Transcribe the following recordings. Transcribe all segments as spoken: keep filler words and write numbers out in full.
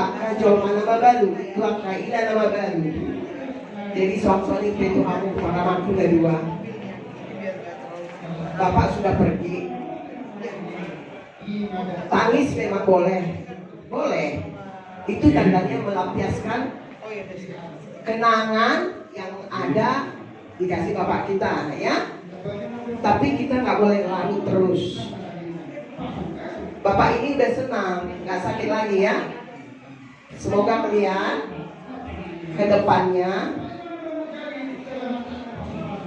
Angka jolma na mabalu, tu angka ina na mabalu. Jadi, songon i pe tu hamu, pamanku na dua. Bapak sudah pergi. Tangis memang boleh. Boleh. Itu tandanya melampiaskan kenangan yang ada dikasih bapak kita, ya. Tapi kita nggak boleh larut terus. Bapak ini udah senang, nggak sakit lagi, ya. Semoga kalian ke depannya,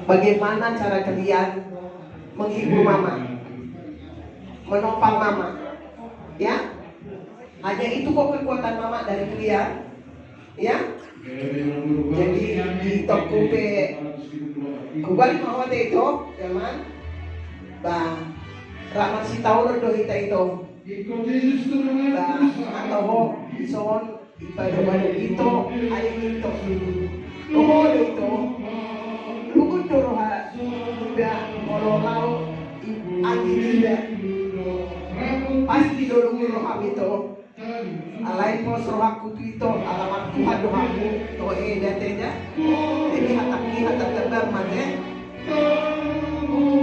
bagaimana cara kalian menghibur mama, menopang mama, ya. Hanya itu kok kekuatan mama dari kalian, ya. Jadi, di toko pe, kubali mau ada itu, teman. Bah, raman si taur do hita itu. Ba, atau ho, ison, ipa do balu ito, ai ito. Toho do ito. Lugut do roha, uda, molo lao, angin ida. Pasti do lugut roha ito. Alai pos rohangku tu ito, alamat Tuhan do hamu, to eda teda. Jadi hatangki, hatang tebang mate.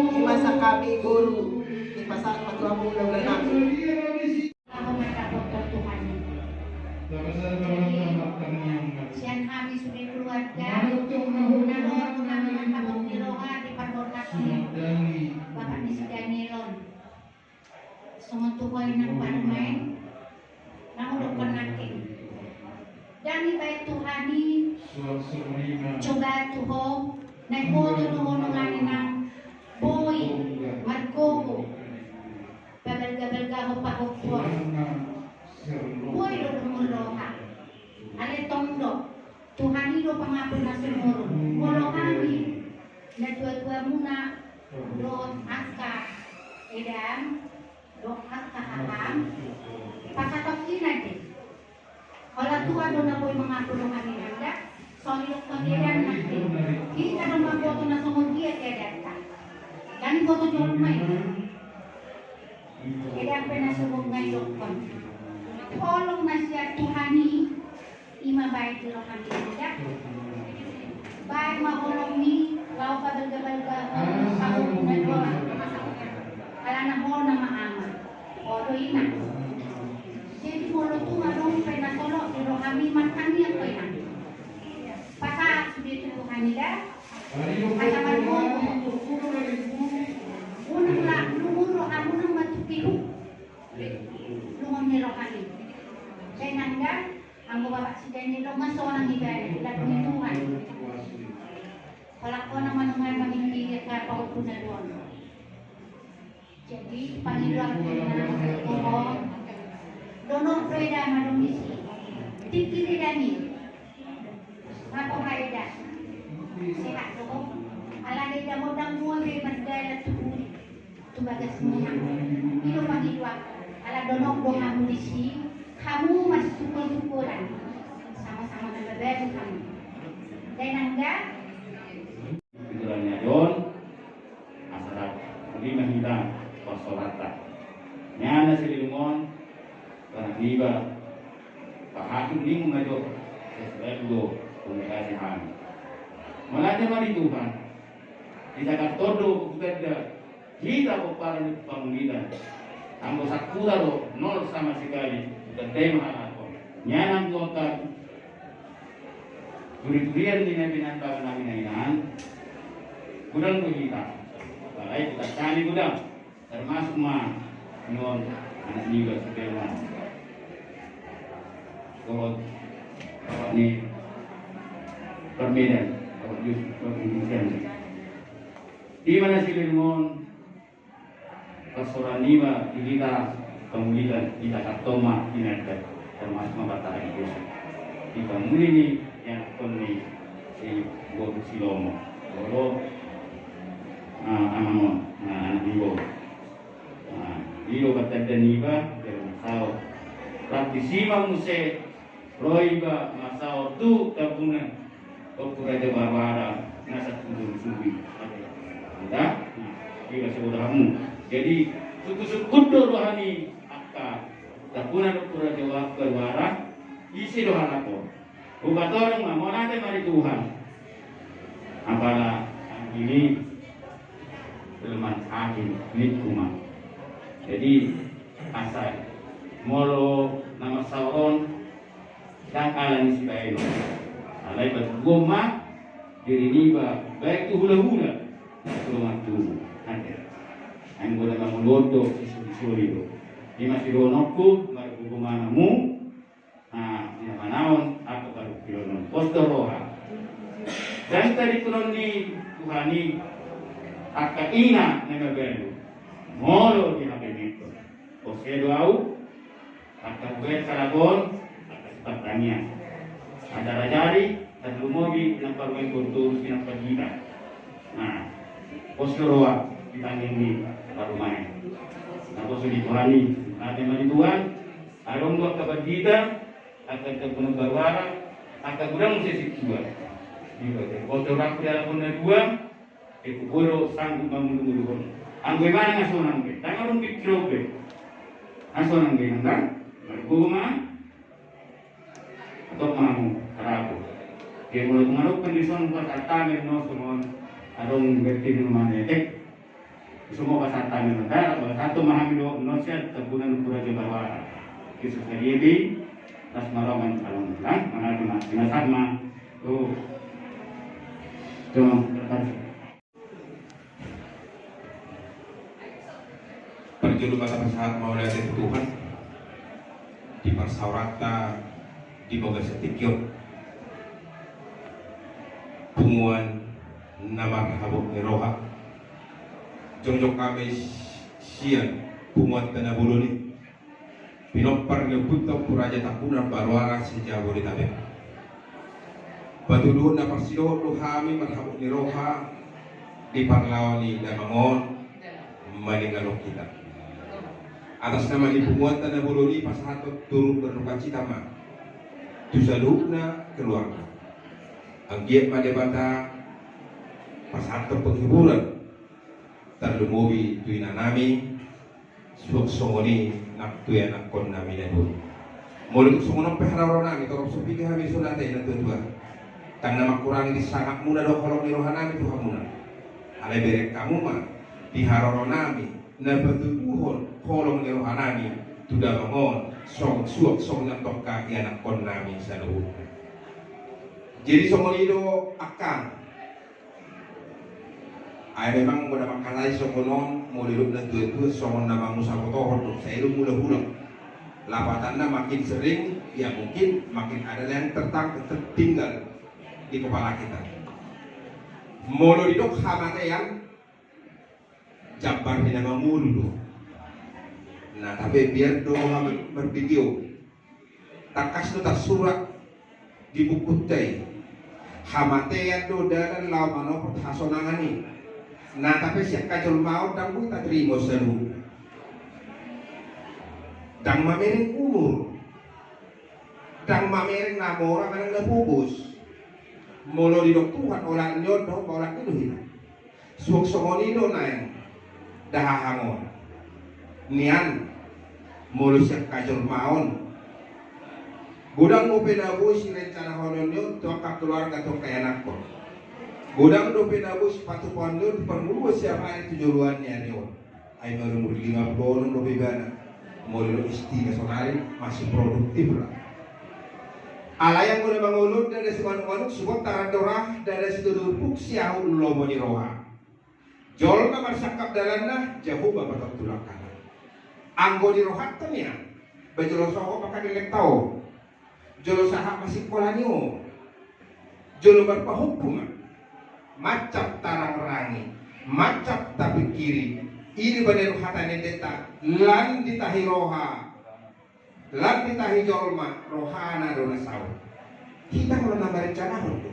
Di masa kami guru, di pasal matuamu udah nami. Aku mendapatkan Tuhan. Jadi, sian hami sude keluarga, na ro tu hami mangkaboti roha di parborhat ni Bapak ni si Daniel on. Songon tu ho inang parumaen, na hudokkon nangkin. Dang dibaen Tuhan i cobaan tu ho, na iboto do ho nunga ninna boi margogo. Pabalgabalga ho pahompu on. Boi do dumul roha. Alai tong do, Tuhan i do pangapul na sumurung. Molo hami na tuatuamuna dohot angka edam dohot angka haham, pasahathon i nangkin. Holan Tuhan do na boi mangapul roha ni nangga. Songon i dohot edam nangkin. Hita do mamboto na songon dia edanta. Dang diboto jolma i. Edam pe na songon na idokkon. Holong na sian Tuhan i, i ma baen di roham i, ya. Baen ma holong i, laho pabalgabalga, pahompu na dua. Alana ho nama ama. Ho do ina. Jadi molo tung adong pe na solot di roham i, martangiang ho ina. Pasahat sude tu Tuhan i da. Asa margogo. Unang la, lungun rohamuna ma tu pihak. Lungun ni rohani. Sai nangga, anggo Bapak si Daniel on ma sonang ibana, lagu ni Tuhan. Holan ho na manungan mangingki angka pahompu na dua on. Jadi, pangidoan ni na, donok do eda madung disi. Tingki eda ni. Nga poha eda. Sehat do ho. Ala eda modang dua be mardalan tu buri. Tu bagas muna. I do pangidoan. Ala donok do hamu disi. Hamu marsungkun-sungkunan. Sama-sama na mabalu hamu. Dai nangga. Pikiran ni ajon, asa rap, lima hita, pasorata. Nyana sililungon, barang iba, pahakim limu ngajo, sesuai do, komunikasi hami. Malanya mari Tuhan, di Jakarta do, bukan da, hita pomparan di pangulitan. Anggo sakura do, nol sama sekali, bukan da mahalakon. Nyana buatan, Turi-turian ni na pinantahan nami na inang, godang do hita. Apalagi hita kami godang. Termasuk ma, nuaeng, anak niba si Firman. Dohot, dohot ni Parmedan, dohot Yusuf, dohot Yusuf. Di mana si Firman? Parsoraan niba di hita pangulitan, hita kantong ma di na termasuk ma partahan di desa. Di pamuli ni ianakkon ni si Boru Silomo. Boru, ah, amang on, ah, anak ni Boru. Ah, i do partandan niba, jadi sao. Praktis ima muse Ro iba masaor tu Tambunan, Ompu Raja Barbara, na satu dulu subi. Udah? Nah, iba sudah hamu. Jadi, sungkun-sungkun do roha ni angka Tambunan Ompu Raja Barbara, Isi do halak on. Hupatorang ma, mauliate ma di Tuhan. Apala anggi ni kelemahan hati ningku ma. Jadi asa molo na marsaor on, ndang ala ni sibaenon. Alai patuduhon ma diri niba baen tu hulahula na so martubu. Ate. Anggo na mangolu on do sisori-sori do. Ima sidohononku, marhubungan hamu. Nah, ina manaon angka parungkilon on. Pos do roha. Ndang tadingkonon ni Tuhan i angka ina na mabalu. Molo dihabengeton. Pos do au, angka buet salagon, angka sipartangiang. Acara jadi, tarlumobi nang parumaen gondor, sinang pandita. Nah, pos do roha di tangiang ni parumaen. Nah, pos di Tuhan i, ate ma di Tuhan, adong do angka pandita, angka angka guru baruara, angka godang muse sintua. Pos do rohangku di halak on na dua, e, huboto sanggup mangulunguluhon. Anggo imana nga sonang be, ndang adong pikiron be. Nga sonang be, ndang? Margogo ma. Atau mamu, ragu. Dia mulai mengaruk kondisi on buat atamen no songon adong bertin mana, eh. Semua pas atamen no, dah, pas satu mahami do, no sian tabunan pura jabawa. Yesus tadi ebi, pas maroman kalau bilang, mana tu nak, sinasak ma. Tuh. Tuh, terus. Parjolo ma tapasahat mauliate tu Tuhan di parsaoranta di bagasan tingki on. Punguan na marhabot ni roha, jongjong hami sian punguanta na bolon i. Pinompar ni ompunta Ompu Raja Tambunan Baruara se-Jabodetabek. Patuduhon na parsidohot do hami marhabot ni roha di parlao ni damang on maningalhon hita. Atas nama ni punguanta na bolon i pasahathon turut berdukacita ma tu saluhutna keluarga. Anggiat ma Debata pasahathon penghiburan tarlumobi tu inanami, suang songon i nang tu ianakkonnami na dua. Molo tung songon on pe haroronami, torop so piga hami songon i ate natuatua. Ndang na mangkurangi di sangapmuna dohot holong ni rohanami tu hamuna. Alai bereng hamu ma di haroronami na patuduhon holong ni rohanami tu damang on, songon suang songon i nang tongka ianakkonnami saluhutna. Jadi songon i do angka. Ai memang molo mangkatai songon on, molo didok natuatua songon na mangusapotohon do, sai do mulak-ulak. Lapatanna makin sering, ya mungkin makin ada yang tertang-, tertinggal di kepala kita. Molo didok hamatean, jambar ni na mangolu do. Nah, tapi biar do hami marpikir. Tangkas do tarsurat di bukunta i. Hamatean do dalan laho manopot hasonangan i. Nah, tapi sian hajolmaon ndang boi tatarimo saluhutna. Ndang mamereng umur. Ndang mamereng na mora manang na pogos. Molo didok Tuhan olat ni on dohot ma olat ni do hita. Suang songon i do naeng dahahang on. Nian molo sian hajolmaon. Godang dope na boi sirencanahonon ni on tu angka keluarga tu angka ianakkon. Godang dope na boi sipatupaon ni on tu parngoluan siapari tu joloan ni ari on. Ai marumur lima pulu onom dope ibana. Molo didok istilah sonari masih produktif lah. Alai anggo na mangolu on ndada simanuk-manuk, sibontar andorang, ndada sitodor puk siahut lomo ni roha. Jolma marsangkap dalanna, Jahowa patontu langkahna. Anggo di rohanta nian, ba jolo soho mangkatai lelengta on. Jolo sahat masingkola ni on. Jolo marpahompu ma. Mansai tarangrangi, mansai tapingkiri. I do binahen hata ni endenta, lan ditahi roha, lan ditahi jolma, rohana do na saut. Hita molo na marencanahon do.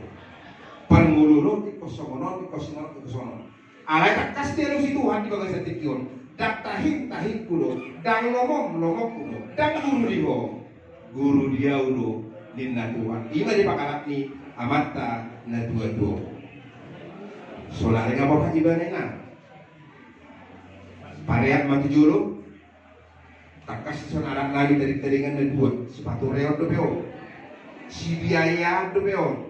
Parngoluon ingkon songon on, ingkon songon on, ingkon songon on. Alai tangkas dialusi Tuhan di bagasan tingki on. Ndang tahim tahimku do, ndang lomom lomomku do, ndang guru di ho, guru di ahu do ninna Tuhan. I ma di pangkalap ni amanta na tuatua. Solari nga borhat ibana inang. Pareat ma tu jolo. Tangkas dison anak nami tading-tadingan na dua, sipatu reot dope on. Sibiayaan dope on.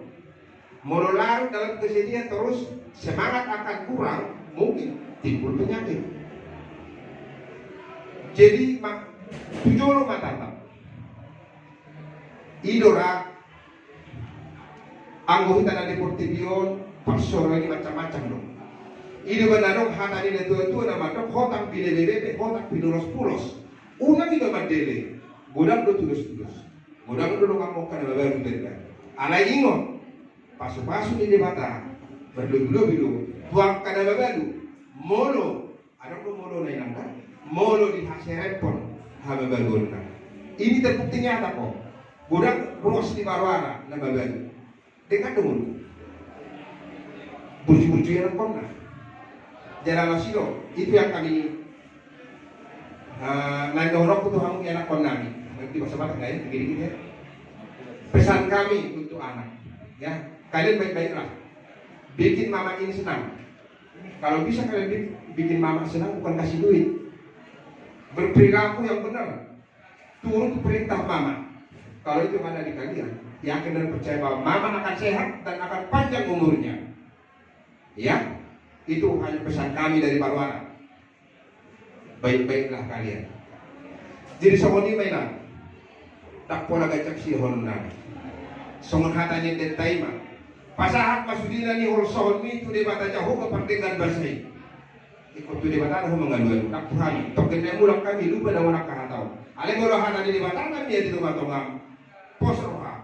Molo larut dalam kesedihan terus, semangat akan kurang, mungkin timbul penyakit. Jadi ma-, tu jolo ma tatap. I do ra, anggo hita na di portibi on, parsoal i macam-macam do. I do ma na adong hata ni na tua-tua na mandok, hotang binebebebe, hotang pinulos-pulos. Unang i do mandele, godang do tulos-tulos. Godang do dongan mongka na mabalu, berda. Alai ingot, pasu-pasu ni Debata marlobi-lobi do tu angka na mabalu. Molo, adong do molo na inangka, molo dihaserephon hamabaluonna. Ini terbukti nyata, ko. Godang ruas ni baroara na mabalu. Dengan dulu. Burju-burju ianakhonna. Jala na sido, itu yang kami, eh, na dohononku tu hamu ianakhonnami. Di bahasa Batak nggak ya? Gini-gini ya. Pesan kami untuk anak, ya, kalian baik-baiklah. Bikin mama ini senang. Kalau bisa kalian bi-, bikin mama senang, bukan kasih duit. Berperilaku yang benar. Turut perintah mama. Kalau itu yang ada di kalian, yakin dan percaya bahwa mama akan sehat dan akan panjang umurnya. Ya, itu hanya pesan kami dari Baroara. Baik-baiklah kalian. Jadi songon i ma, Inang. Ndang pola ganjang sidohononnami. Songon hata ni endenta i ma. Pasahat ma sudena ni holsohonmi tu Debata Jahowa pardenggan basa i. Ingkon tu Debata do ho mangalualu, ndang tu hami. Tongkin na mulak hami, lupa do manangka hata on. Alai molo hata ni Debata na mian di tonga-tongam, pos roha,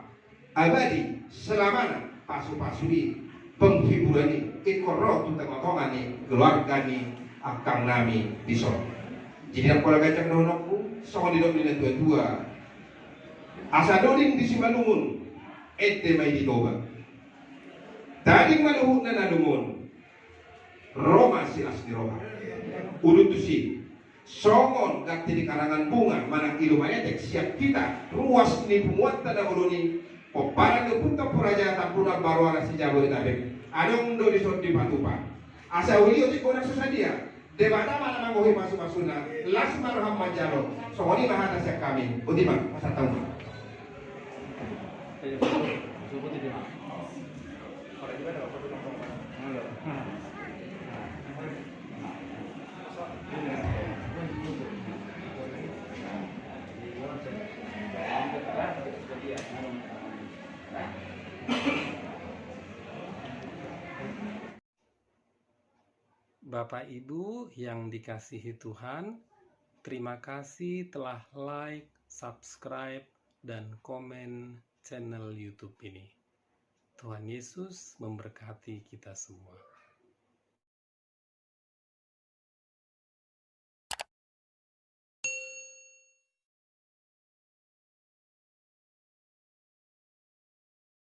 abadi selamana pasu-pasu i, penghiburan i, ingkon ro tu tonga-tonga ni keluarga ni angkangnami dison. Jadi ndang pola ganjang dohononku, songon nidok ni na tua-tua. Asa doding di Simalungun, ende ma i di Toba. Tading ma luhutna na lungun. Ro ma silas ni roha. Udut tusi. Songon gatti di karangan bunga manang ilu maetek sian hita ruas ni punguanta na olo ni pomparan ni Ompunta Raja Tampunan Baroara se-Jabodetabek. Adong do dison dipatupa. Asa uli otik godang so sadia. Debata ma na mangohi pasu-pasuna. Las ma roham manjalo. Songon i ma hata sian hami. Boti ma, pasahat hamu ma. Bapak Ibu yang dikasihi Tuhan, terima kasih telah like, subscribe, dan komen channel YouTube ini. Tuhan Yesus memberkati kita semua.